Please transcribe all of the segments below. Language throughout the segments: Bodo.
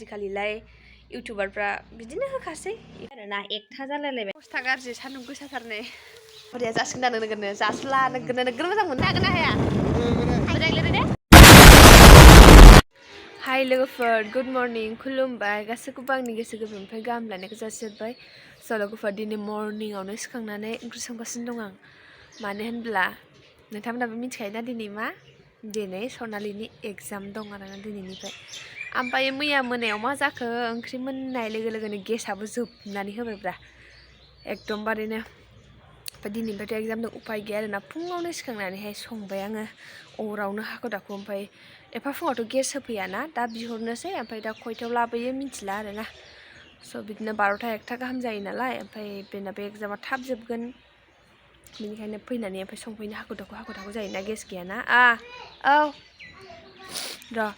आजिखालिलाय इउटुबारफ्रा बिदिनो होखासै आरोना एकथा जालायलायबाय खस्था गाज्रि सान्दुं गोसाथारनै बरिया जासिगोन दा नोगोरनो जासुला नोगोर मोजां मोननो हागोन ना हाया मोजां लिरो दे हाय लोगोफोर गुड मर्निं खुलुमबाय गासैखौबो आंनि गोसो गोरबोनिफ्राय गाहाम हामलायनायखौ जासिहरबाय स' लोगोफोर दिनै मर्निंआवनो सिखांनानै ओंख्रि संगासिनो दं आं मानो होनब्ला नोंथांमोनाबो मिथिखायोना दिनै मा दिनै सनालिनि एग्जाम दं आरोना दिनैनिफ्राय ओमफ्राय मैया मोनायाव मा जाखो ओंख्रि मोननाय लोगो लोगोनो गेसआबो जोबनानै होबायब्रा एकदमबारैनो ओमफ्राय दिनैनिफ्रायथ' एग्जाम दं उपाय गैया आरोना फुङावनो सिखांनानैहाय संबाय आङो अरावनो हाखु दाखु ओमफ्राय एफा फुङावथ' गेस होफैयाना दा बिहरनोसै ओमफ्राय दा खयथायाव लाबोयो मिथिला आरोना स' बिदिनो 12टा 1टा गाहाम जायो नालाय ओमफ्राय बेनाबो एग्जामा थाब जोबगोन बेनिखायनो फैनानै ओमफ्राय संफैनो हाखु दाखु जायोना गेस गैयाना औ र'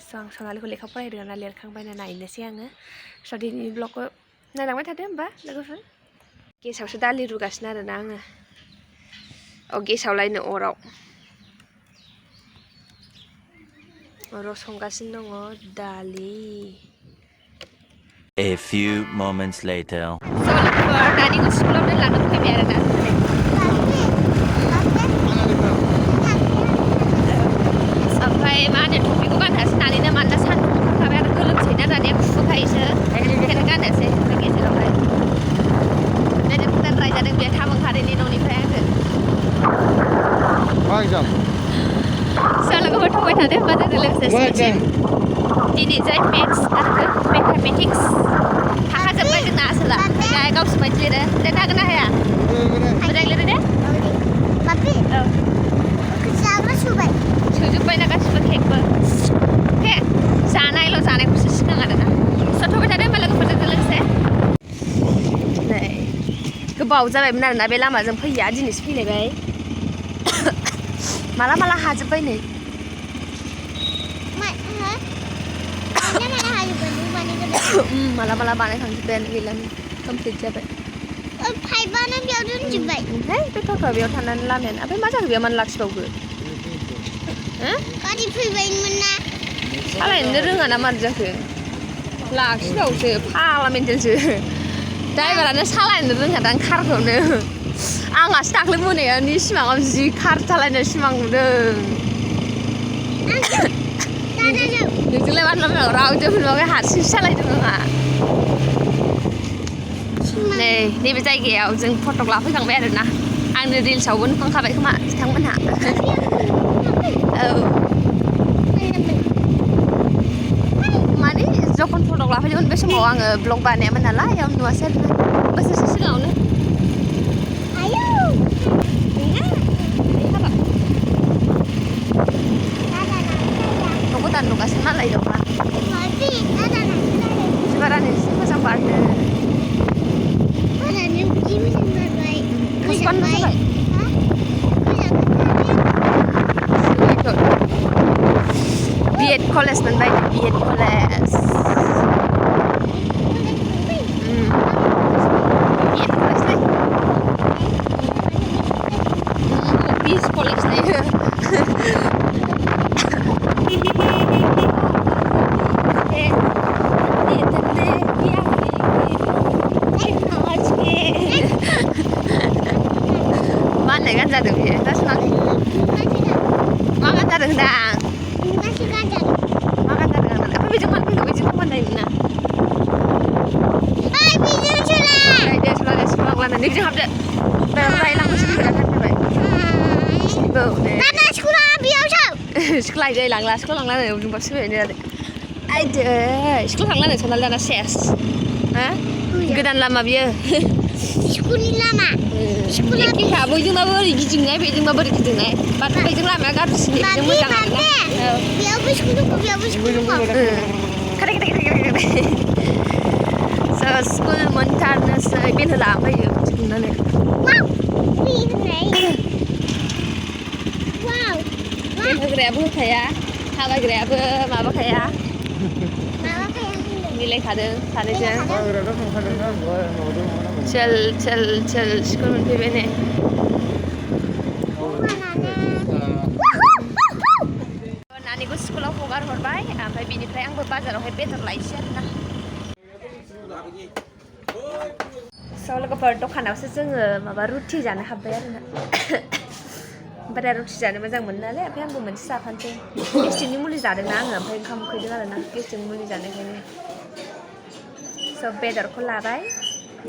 स' आं सनालिखौ लेखा फरायदों ना लिरखांबायना नायनोसै आङो स' दिनैनि ब्लगखौ नायलांबाय थादो होमबा लोगोफोर गेसावसो दालि रुगासिनो आरोना आङो गेसावलायनो अराव संगासिनो दङ दालि A few moments later. दानिखौ स्कुलाव दोनलांनो फैबाय आरोना ओमफ्राय मा होनो टपिकखौ गानहासै नानैनो मानोना सान्दुं ओंखारखाबाय आरो गोलोमसैना दानिया खुखायोसो बेखायनो गानहासै ओमफ्राय गेजेरावहाय नायनो भुटान रायजादों बे थाब ओंखारैनि न'निफ्राय आंजों मा एग्जाम लोगोफोर थगाय थादो होमबा जोंजों लोगोसे स्कुलसिम दिनै जाय मेथ्स आरो मेथामेटिक्स थाखाजोब्बाय जोंना आसोला दा गावसोर बायदि लिरो लिरनो हागोन ना हाया मोजां लिरो दे सोजोब्बायना गासिबो केकबो के जानायखौसो सिगां आरोना स' थगाय थादो होमबा लोगोफोरजों लोगोसे नै गोबाव जाबायमोन आरोना बे लामाजों फैया दिनैसो फैलायबाय माला हाजोब्बाय नै माला बानायखांजोब्बायानो गैलानो कमप्लिट जाबाय पाइपआनो बेयाव दोनजोब्बाय ओमफ्राय बे टट'आ बेयाव थानानै लामायानो ओमफ्राय मा जाखो बेयाव मानो लाखिबावखो गारि फैबायमोन ना सालायनो रोङा ना मानो जाखो लाखिबावसो फाला मेन्टेलसो ड्राइभारानो सालायनो रोङादां कारखौनो आंहासो दाख्लै मोनायावनि सिमाङाव जि कार सालायनो सिमां नुदों नोंजोंलाय मानो रावजों मोनबाबो हारसिंसो सालायदों आंहा नैबे जायगायाव जों फटक लाफैखांबाय आरोना आंनो रिल्सआवबो नुखांखाबाय खोमा बिथांमोनहा औ माने जखन फटक लाफैदोंमोन बे समाव आङो ब्लग बानायामोन नालाय बेयाव नुवासै आरोना बोसोरसे सिगाङावनो न' गोदान नुगासिनो मालाय दंना बिबारानो एसे मोजां बारदों पुष्पानो जाबाय B.Ed कलेज मोनबाय B.Ed कलेज B.Ed कलेजलै B.Ed कलेजलै मा होननाय गान जादों बेयो दा सनालि मा गान जादों होनदां मा गान जादों आंनालाय ओमफ्राय बेजों मानो फैखो बेजों थांबानो जायोमोन ना दे सनालि स्कुलाव लांनानै बेजों हाबदो रायलांनोसो फैगोन जाबाय स्कुल लायदै लांला स्कुल लांला नै जोंबासो फैबाय आरो आयदै स्कुल थांला नै सनालि दाना सेस हा गोदान लामा बियो स्कुलनि लामा एखेखा बैजोंबाबो ओरै गिदिंनाय बेजोंबाबो ओरै गिदिंनाय बाट बैजों लामाया गाज्रिसिन बेजों मोजां आरोना बेयावबो स्कुल दङ बेयावबो स्कुल दङ स्कुल मोनथारनोसै बेल होला ओमफ्राय बुंनानै बेल होग्रायाबो होखाया थाबायग्रायाबो माबाखाया मिलायखादों सानैजों चल स्कुल मोनफैबाय नै नानिखौ स्कुलाव हगार हरबाय ओमफ्राय बिनिफ्राय आंबो बाजाराव बेयावहाय बेदर लायसै आरोना स' लोगोफोर दखानावसो जोङो माबा रुटि जानो हाबबाय आरोना ओमफ्राय दा रुटि जानो मोजां मोनो नालाय ओमफ्राय आंबो मोनसे जाफानोसै गेस्टिकनि मुलि जादोंना आङो ओमफ्राय ओंखाम उखैदों आरोना गेस्टिक मुलि जानायखायनो स' बेदरखौ लाबाय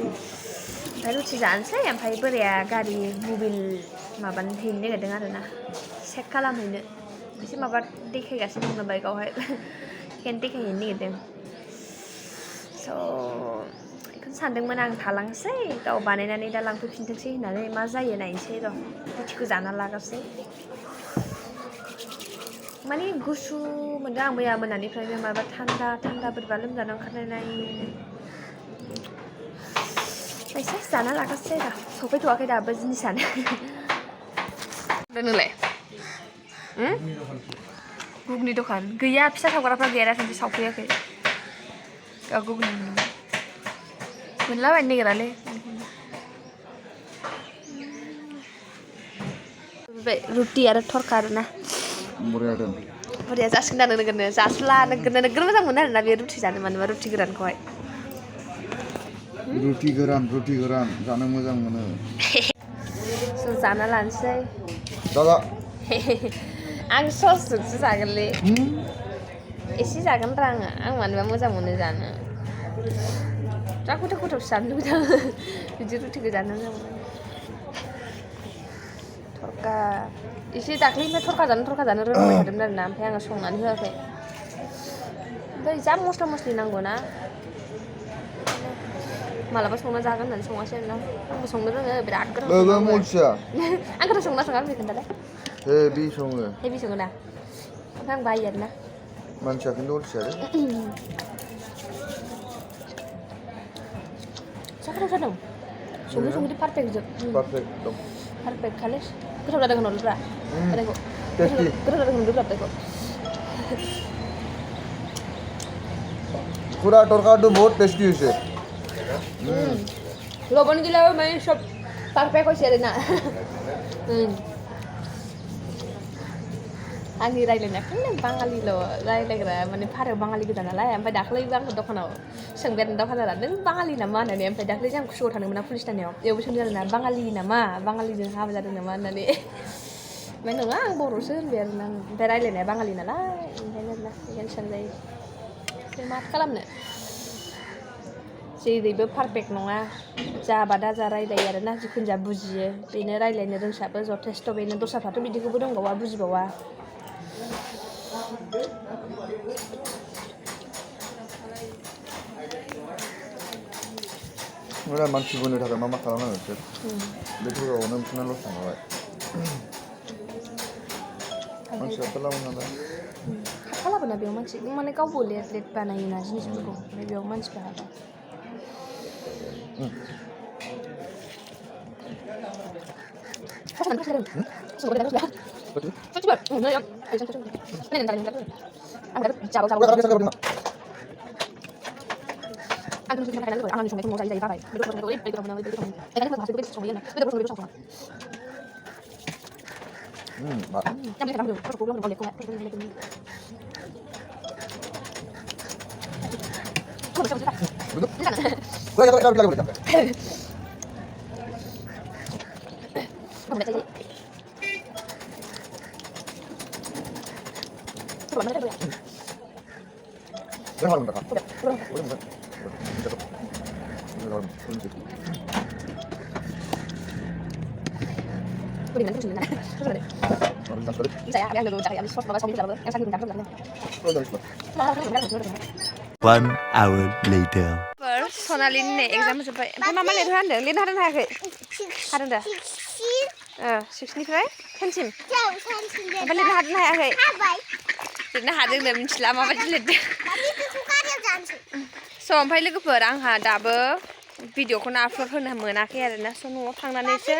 ओमफ्राय रुटि जानोसै ओमफ्राय बोराया गारि मबिल माबानो हैनो नागिरदों आरोना चेक खालामहैनो एसे माबा देखायगासिनो दं बाइकआवहाय बेखायनो देखायहैनो नागिरदों स' बेखौनो सानदोंमोन आं थालांसै गाव बानायनानै दा लांफैफिनथोंसै होननानै मा जायो नायनोसै र' रुटिखौ जाना लाग्रोसै माने गुसु मोनदों आं मैया मोनानिफ्रायनो माबा थान्दा थान्दा बोरैबा लोमजानो ओंखारनाय एसे जाना लाग्रोसै र' सफैथ'वाखै दाबो जिनिसानो नोंलाय गुगुनि दखान गैया फिसा सावग्राफ्रा गैया दासान्दि सावफैयाखै गुगुनि मोनलाबायनो नागिरालै रुटि आरो थरखा आरोना बरिया जासिगोन दा नोगोरनो जास्ला नोगोर मोजां मोनो आरोना बे रुटि जानो मानोबा रुटि गोरानखौहाय रुटि गोरान जानो मोजां मोनो स' जाना लानोसै दादा आं ससजोंसो जागोनलै एसे जागोन र' आं मानोबा मोजां मोनो जानो जा गोथाव गोथावसो जानो लुबैदों बिदि रुटिखौ जानो मोजां मोनो थरखा एसे दाख्लैनिफ्राय थरखा जानो रोंबाय थादोंमोन आरोना ओमफ्राय आङो संनानै होआखै ओमफ्राय जा मस्ला मस्लि नांगौना मालाबा संना जागोन होननानै सङासै आरोना आंबो संनो रोङो बिराद गोथाव सङो आं गोथाव संना सङा आंनो खोन्थालाय हेभि सङो ना ओमफ्राय आं बायो आरोना मानसिया खिन्थु अलसिया जा गोथाव जादों संनो पारफेक्ट जोब पारफेक्ट खालै गोथाव जादों होनहरब्रा गोथाव जादों होनहरब्रा बेखौ पूरा तड़का तो बहुत टेस्टी है लबन गिलाबो माने सब पारफेक्ट हइसे आरोना आंनि रायलायनायखौनो बाङालिल' रायलायग्रा माने भारायाव बाङालि गोजा नालाय ओमफ्राय दाख्लैबो आंखौ दखानाव सोंबाय आरो दखानदारा नों बाङालि नामा होननानै ओमफ्राय दाख्लै जों कुसुगाव थांदोंमोन ना पुलिस थानायाव बेयावबो सोंदों आरोना बाङालि नामा बाङालिजों हाबा जादों नामा होननानै ओमफ्राय नङा आं बर'सो होनबाय आरोना ओमफ्राय रायलायनाया बाङालि नालाय ओंखायनो आरोना बेखायनो सोंजायो ओमफ्राय माथो खालामनो जेरैबो पारफेक्ट नङा जाबा दा जा रायलायो आरोना जिखुनु जा बुजियो बेनो रायलायनो रोंसाबो जथेस्थ' बेनो दस्राफ्राथ' बिदिखौबो रोंबावा बुजिबावा Udah मानसि बोनो थाखाय मा खालामनांगौ बिसोर बे थरकाखौनो बिसोरना लस थांबाय मानसियाथ' लाबो नालाय खालामोना बेयाव मानसि माने गावबो लेट बानायोना जिनिसफोरखौ ओमफ्राय बेयाव मानसिफ्रा हाबा1 hour later. सनालिनि नै एग्जाम जोब्बाय ओमफ्राय मा लिरनो होनदों लिरनो हादों हायाखै हादों दा 6निफ्राय 10सिम ओमफ्राय लिरनो हादों हायाखै लिरनो हादोंनो मिथिला माबायदि लिरदों स' ओमफ्राय लोगोफोर आंहा दाबो भिडिअखौनो आपल'ड होनो मोनाखै आरोना स' न'आव थांनानैसो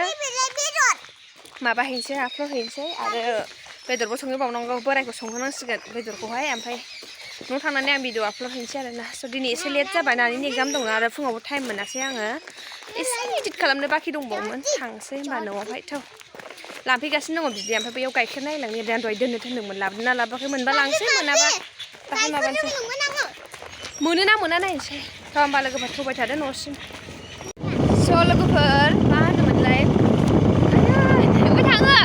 माबाहैनोसै आपल'ड हैनोसै आरो बेदरबो संहैबावनांगौ बोरायखौ संहोनांसिगोन बेदरखौहाय ओमफ्राय न'आव थांनानै आं भिडिअ आपल'ड हैनोसै आरोना स' दिनै एसे लेट जाबाय नानिनि एग्जाम दं आरो फुङावबो टाइम मोनासै आङो एसे इडिट खालामनो बाखि दंबावोमोन थांसै होनबा न'आवहाय थ' लांफैगासिनो दङ बिदि ओमफ्राय बेयाव गाइखेर नायलांनो दहाय दोननो थिनदोंमोन लाबोदोंना लाबोआखै मोनबा लांसै मोनाबा दाहाय माबानोसै मोनोना मोना नायनोसै थ' होमबा लोगोफोर थ'बाय थादो न'सिम स' लोगोफोर मा होनोमोनलाय अबे थाङो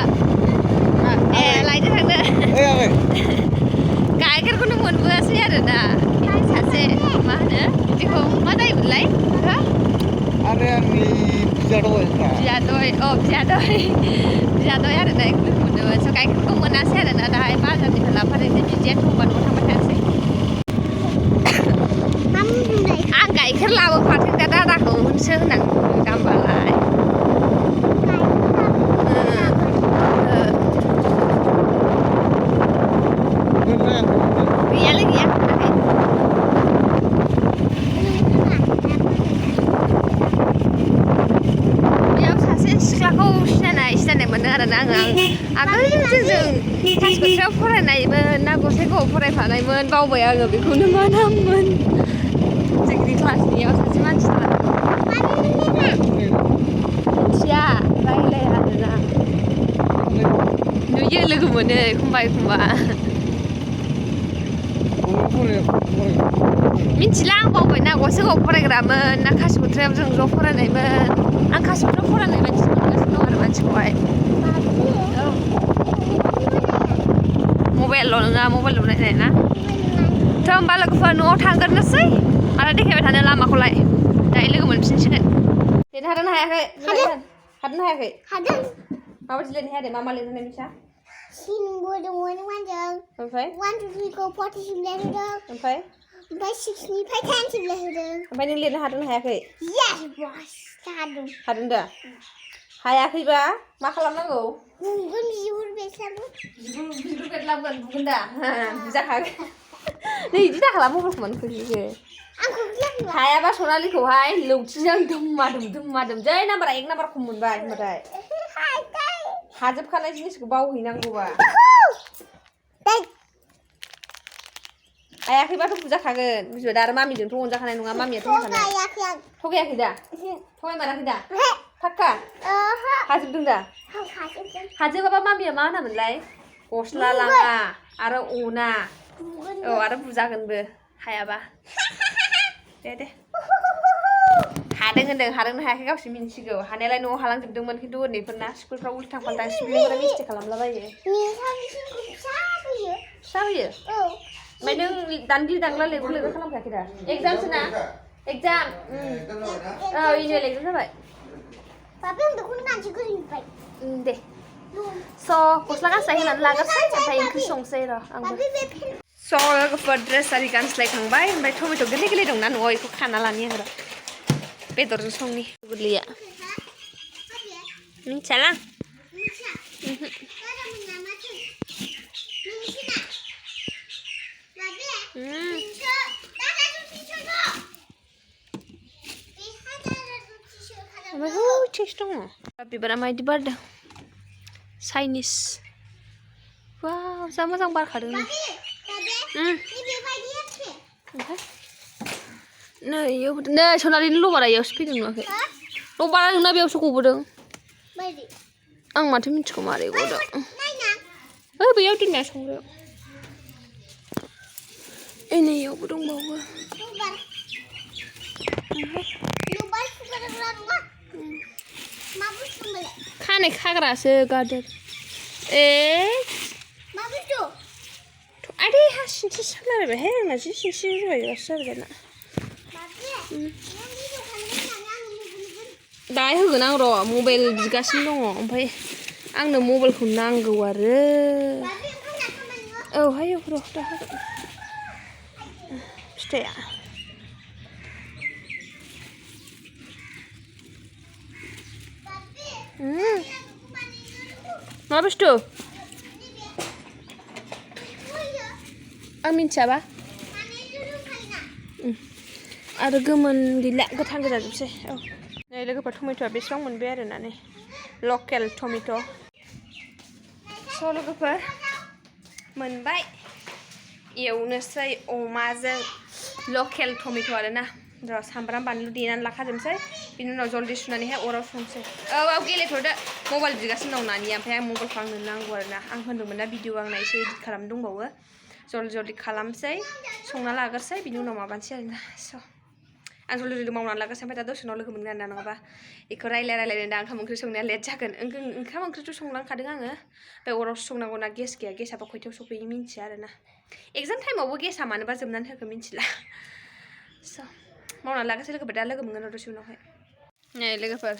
ए लायनो थांदो गाइखेरखौनो मोनबोआसै आरोना सासे मा होनो बिदिखौ मा जायोमोनलाय आरो आंनि बियादै आरोना बेखौ लोगो मोनदोंमोन स' गाइखेरखौ मोनासै आरोना दाहाय बाजारनिफ्राय लाबोफादों बिदिया थंबा न'आव थांबाय थानोसै आं गाइखेर लाबोफाथों दा दादाखौ होनसो होननानै दामबालाय गैयालै गैया बेयाव सासे सिख्लाखौ सिनायनाय मोनदों आरोना आगोल जों क्लास गंसेयाव फरायनायमोन ना गसाइगावआव फरायफानायमोन बावबाय आङो बेखौनो मा नाममोन जोंनि क्लासनियाव सासे मानसि दं मिथिया रायलाया आरोना नुयो लोगो मोनो एखमबा मिथिला आं बावबायना गसाइगावआव फरायग्रामोन ना कासिक'त्रायाव जों ज' फरायनायमोन आं कासिक'त्रायाव फरायनाय बायदि मोनगासिनो दं आरो मानसिखौहाय मबाइलल' नङा मबाइलल' नायनाय ना थ' होमबा लोगोफोर न'आव थांग्रोनोसै आरो देखायबाय थानो लामाखौलाय दायो लोगो मोनफिनसिगोन लिरनो हादोंना हायाखै हादोंना हायाखै हादों माबायदि लिरनो हादों मा लिरनो मिसा सिनबोदोंमोन मानजों ओमफ्राय 1 2 3 खौ 40 लिरहोदों ओमफ्राय 6 निफ्राय 10 सिम लिरहोदों ओमफ्राय नों लिरनो हादोंना हायाखै yes boss हादों हादों दा हायाखैबा मा खालामनांगौ बुंगोन बिहुर बेसाबो बिहुर बेरलाबगोन बुगोन दा बुजाखागोन नै बिदि दाखालाम मबाइलखौ मानो खोख्लैखो आंखौ गियाखै हायाबा सनालिखौहाय लौथिजों दुम जै नाम्बारा 1 नाम्बार खम मोनबाय होनबाथाय हाजोबखानाय जिनिसखौ बावहैनांगौबा हायाखैबाथ' बुजाखागोन बुजिबाय दा आरो मामिजोंथ' अनजाखानाय नङा मामियाथ' होनखानाय थगायाखै दा थगायमाराखै दा फाक्का हाजोबदों दा हाजोबाबा मामिया मा होनामोनलाय गस्ला लाङा आरो अना औ आरो बुजागोनबो हायाबा दे हादों होनदों हादोंना हायाखै गावसो मिन्थिगौ हानायालाय न'आव हालांजोबदोंमोन खिन्थु उन्दैफोरना स्कुलफ्राव उल्थां फाल्थां स्पेलिंफोरा मिस्टेक खालामलाबायो फिसा होयो ओमफ्राय नों दानग्लि दांग्ला लिरग्रा खालामखायाखै दा एग्जामसो ना एग्जाम एनुवेल एग्जाम जाबाय दे स' गस्ला गानस्लाय होनानै लाग्रोसै ओमफ्राय ओंख्रि संसै र' आंबो स' लोगोफोर ड्रेस आरि गानस्लायखांबाय ओमफ्राय टमेट' गोरलै गोरलै दंना न'आव बेखौ खाना लानि आं र' बेदरजों संनि गोरलैया मिथियालां ओमफ्राय टेस्ट दङ बिबारा माबायदि बारदों चाइनिस वाव जा मोजां बारखादों नै नै सनालिनि लबारा इयावसो फैदों नुवाखै लबारा नोंना बेयावसो गबोदों आं माथो मिथिगौ मारै गदों बैयाव दोननाया संग्रायाव नैयावबो दंबावो खानाय खाग्रासो गाजर आरे हा सिंथि सालायबायहाय आंना जि सिंथि जाबायसो जाबाय ना दाहाय होगोन आं र' मबाइल बिगासिनो दङ ओमफ्राय आंनो मबाइलखौ नांगौ आरो औहाय र' दा होगोन फिथाइया मा बुस्थु आं मिन्थियाबा आरो गोमोन गैला गोथां गोजा जोबसै औ नै लोगोफोर टमेट'आ बेसेबां मोनबाय आरोना नै लकेल टमेट' स' लोगोफोर मोनबाय एवनोसै अमाजों लकेल टमेट' आरोना र' सामब्राम बानलु देनानै लाखाजोबनोसै बिनि उनाव जल्दि सुनानैहाय अराव संसै औ गेलेथ'दो मबाइल बिगासिनो दं नानिया ओमफ्राय आं मबाइलखौ आंनो नांगौ आरोना आं होनदोंमोन ना भिडिअ आंना एसे इडिट खालामनो दंबावो जल्दि खालामसै संना लाग्रोसै बिनि उनाव माबानोसै आरोना स' आं जल्दि मावनानै लाग्रोसै ओमफ्राय दा दसे उनाव लोगो मोनगोन ना नङाबा बेखौ रायलायनो दा ओंखाम ओंख्रि संनाया लेट जागोन ओंखाम ओंख्रिथ' संलांखादों आङो ओमफ्राय अरावसो संनांगौ ना गेस गैया गेसाबा खयथायाव सफैयो मिन्थिया आरोना एगजाम टाइमावबो गेसा मानोबा जोबनानै होखो मिन्थिला स' मावनानै लाग्रोसै लोगोफोर दा लोगो मोनगोन दसे उनावहाय नै लोगोफोर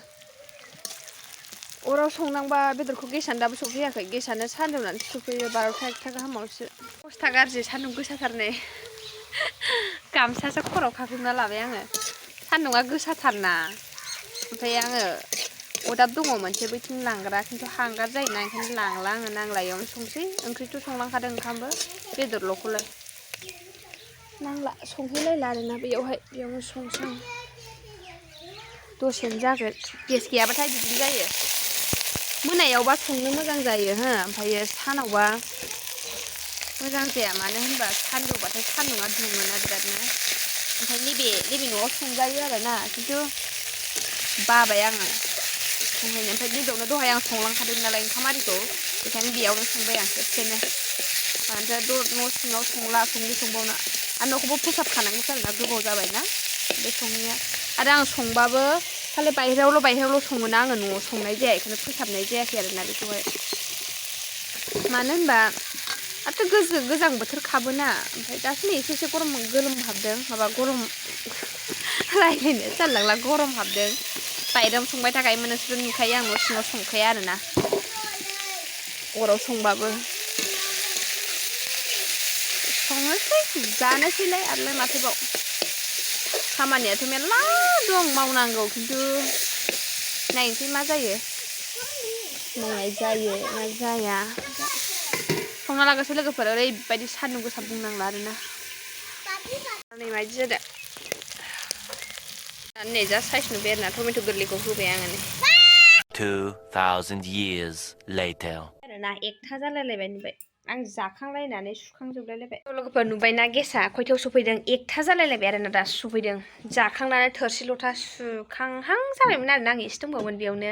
अराव संनांबा बेदरखौ गेसानो दाबो सफैयाखै गेसानो सानदुंनानै सफैयो 12टा 1टा गाहामावसो अबस्था गाज्रि सान्दुं गोसाथार नै गामसासो खर'आव खाख्लुमना लाबाय आङो सान्दुंआ गोसाथारना ओमफ्राय आङो अदाब दङ मोनसे बैथिं लांग्रा खिन्थु हांगार जायोना ओंखायनो लांला आङो नांलायावनो संसै ओंख्रिथ' संलांखादों ओंखामबो बेदरल'खौलाय नांला संहैलायला आरोना बेयावनो संसै आं दसेनो जागोन गेस गैयाबाथाय बिदिनो जायो मोनायावबा संनो मोजां जायो हो ओमफ्राय सानावबा मोजां जाया मानो होनबा सान्दुंबाथाय सान्दुंआ दुङोना बिरादनो ओमफ्राय नैबे न'आव संजायो आरोना खिन्थु बाबाय आङो संहैनो ओमफ्राय नैबेयावनो दहाय आं संलांखादों नालाय ओंखाम आरिखौ बेखायनो बेयावनो संबाय आं खेबसेनो मानोथो न' सिङाव संबावनो आरो न'खौबो फोसाबखानांगौ आरोना गोबाव जाबायना बे संनाया आरो आं संबाबो खालि बायहेरायावल' सङोना आङो न'आव संनाय जाया बेखौनो फोसाबनाय जायाखै आरोना बेखौहाय मानो होनबा आरो गोजां बोथोर खाबोना ओमफ्राय दासो नै एसे गोलोम हाबदों माबा गरम रायलायनो जानलांला गरम हाबदों बायहेरायाव संबाय थाखायोमोन नोंसोर नुखायो आं न' सिङाव संखाया आरोना अराव संबाबो संनोसै जानोसैलाय आरोलाय माथोबाव खामानियाथ' मेरला दं मावनांगौ खिन्थु नायनोसै मा जायो मावनाय जायो ना जाया संना लागासै लोगोफोर ओरैबायदि सान्दुं गोसा बुंनांला आरोना नै मायदि जादों नै जा साइज नुबाय आरोना टमेट' गोरलैखौ होबाय आङो नै 2000 years later आरोना 1टा जालायलायबाय नुबाय आं जाखांलायनानै सुखांजोबलायलायबाय लोगोफोर नुबायना गेसा खयथायाव सफैदों 1टा जालायलायबाय आरोना दासो सफैदों जाखांनानै थोरसि लथा सुखांहां जाबायमोन आरोना आं एसे दंबावोमोन बेयावनो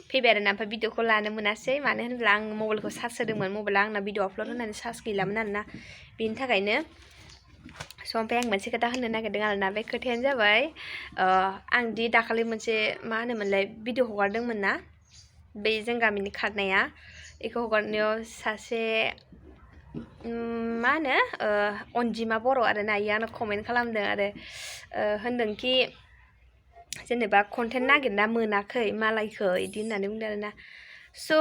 फैबाय आरोना ओमफ्राय भिडिअखौ लानो मोनासै मानो होनब्ला आं मबाइलखौ चार्ज होदोंमोन मबाइला आंना भिडिअ आपल'ड होनानै चार्ज गैलामोन आरोना बेनि थाखायनो स' ओमफ्राय आं मोनसे खोथा होननो नागिरदों आरोना बे खोथायानो जाबाय आं दि दाखालि मोनसे मा होनोमोनलाय भिडिअ हगारदोंमोन ना बे जों गामिनि खारनाया बेखौ हगारनायाव सासे मा होनो अनजिमा बर' आरोना इयो आंनो कमेन्ट खालामदों आरो होनदोंखि जेनेबा कन्टेन्ट नागिरना मोनाखै मालायखौ इदि होननानै बुंदों आरोना स'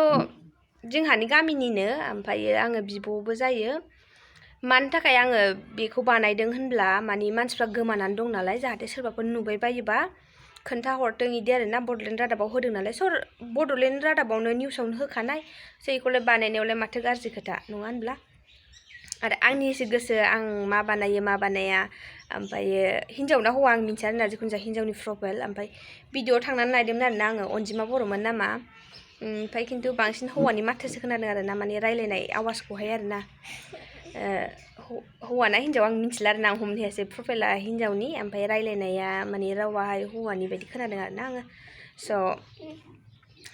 जोंहानि गामिनिनो ओमफ्रायो आङो बिब'बो जायो मानि थाखाय आङो बेखौ बानायदों होनब्ला मानि मानसिफ्रा गोमानानै दं नालाय जाहाथे सोरबाफोर नुबाय बायोबा खोन्थाहरथों इदि आरोना बड'लेण्ड रादाबाव होदों नालाय बड'लेण्ड रादाबावनो निउसावनो होखानाय स' बेखौलाय बानायनायावलाय माथो गाज्रि खोथा नङा होनब्ला आरो आंनिसो गोसो आं मा बानायो मा बानाया ओमफ्रायो हिन्जावना हौवा आं मिन्थिया आरोना जिखुनु जाया हिन्जावनि प्रफाइल ओमफ्राय भिडिअआव थांनानै नायदोंमोन आरोना आङो अनजिमा बर'मोन नामा ओमफ्राय खिन्थु बांसिन हौवानि माथोसो खोनादों आरोना माने रायलायनाय आवाजखौहाय आरोना हौवाना हिन्जाव आं मिन्थिला आरोना आं हमनो हायासै प्रफाइला हिन्जावनि ओमफ्राय रायलायनाया माने रावाहाय हौवानि बायदि खोनादों आरोना आङो स'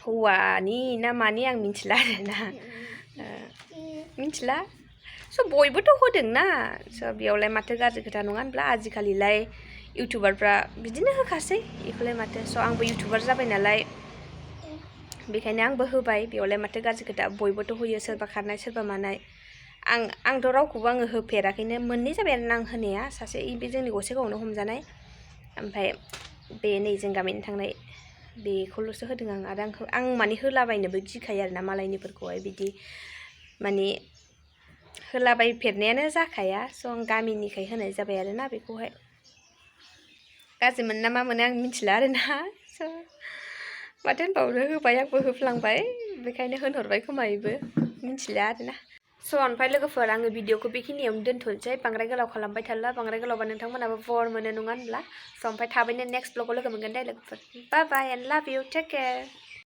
हौवानि ना मानि आं मिन्थिला आरोना मिन्थिला स' बयबोथ' होदोंना स' बेयावलाय माथो गाज्रि खोथा नङा होनब्ला आजिखालिलाय इउटुबारफ्रा बिदिनो होखासै बेखौलाय माथो स' आंबो इउटुबार जाबाय नालाय बेखायनो आंबो होबाय बेयावलाय माथो गाज्रि खोथा बयबोथ' होयो सोरबा खारनाय सोरबा मानाय आंथ' रावखौबो आङो होफेराखैनो मोननै जाबाय आरोना आं होनाया सासे बे जोंनि गसाइगावआवनो हमजानाय ओमफ्राय बे नै जों गामिनि थांनाय बेखौल'सो होदों आं आरो आं माने होलाबायनोबो गिखायो आरोना मालायनिफोरखौहाय बिदि माने होलाबायफेरनायानो जाखाया स' आं गामिनिखाय होनाय जाबाय आरोना बेखौहाय गाज्रि मोनो ना मा मोनो आं मिन्थिला आरोना स' माथो होनबावनो होबाय आंबो होफ्लांबाय बेखायनो होनहरबाय खोमा बेबो मिन्थिला आरोना स' ओमफ्राय लोगोफोर आङो भिडिअखौ बेखिनियावनो दोनथ'नोसै बांद्राय गोलाव खालामबाय थाला बांद्राय गोलावबा नोंथांमोनाबो बर मोनो नङा होनब्ला स' ओमफ्राय थाबैनो नेक्स्ट ब्लगाव लोगो मोनगोन दे लोगोफोर बाय बाय एन्ड लाभ इउ टेक केयार